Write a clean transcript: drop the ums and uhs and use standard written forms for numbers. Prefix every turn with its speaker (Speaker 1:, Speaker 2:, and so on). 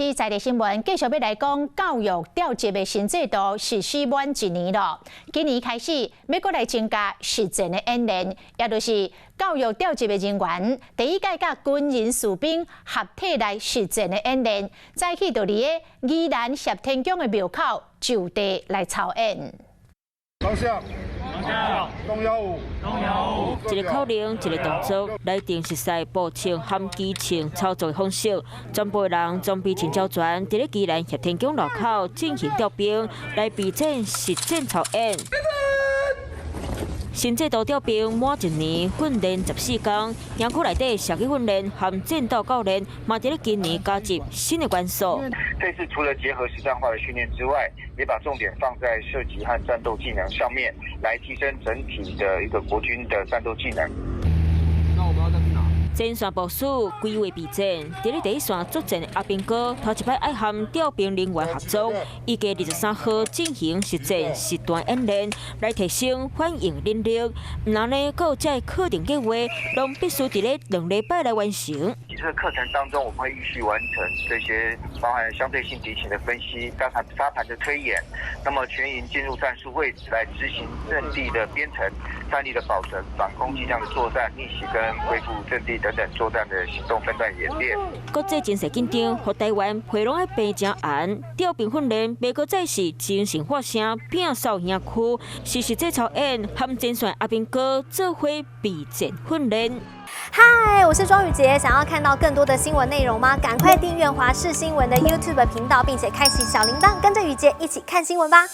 Speaker 1: 視在地新聞，繼續欲來講教育調集的新制度實施滿一年囉。今年開始，欲閣來增加實戰的演練，也就是教育調集的人員第一擺佮軍人士兵合體來實戰的演練，早起就佇个宜蘭協天宮的廟口就地來操演。
Speaker 2: 方向，東幺五，
Speaker 3: 東幺五，一个口令，一个動作，來定實際步槍和機槍操作的方式。全部人裝備真周全，佇咧宜蘭協天宮路口進行調兵，來備戰實戰操演。新制度調兵滿一年，訓練14工，營區內底射擊訓練和戰鬥教練，嘛佇咧今年加入新的元素。
Speaker 4: 這次除了結合實戰化的訓練之外，也把重點放在射擊和戰鬥技能上面，來提升整體的一個國軍的戰鬥技能。
Speaker 2: 那我們要再去哪？
Speaker 3: 前線部署規劃備戰，佇咧第一線作戰的阿兵哥，頭一擺愛和調兵人員合作，預計23號進行實戰實彈演練，來提升反應能力。毋但呢，閣有這个課程計劃，攏必須佇咧2禮拜來完成。
Speaker 4: 這個課程當中，我們會預習完成這些包含相對性敵情的分析、沙盤沙盤的推演，那麼全營進入戰術位置來執行陣地的編成、戰力的保存、反空機槍的作戰、逆襲跟恢復陣地等等作戰的行動分段演練。
Speaker 3: 國際情勢緊張，予台灣皮攏愛繃誠絚，調兵訓練袂閣再是精神發聲、摒掃營區，是實際操演和前線阿兵哥做伙備戰訓練。
Speaker 5: 嗨，我是莊宇傑，想要看到更多的新聞內容嗎？趕快訂閱華視新聞的 YouTube 頻道，並且開啟小鈴鐺，跟着宇傑一起看新聞吧。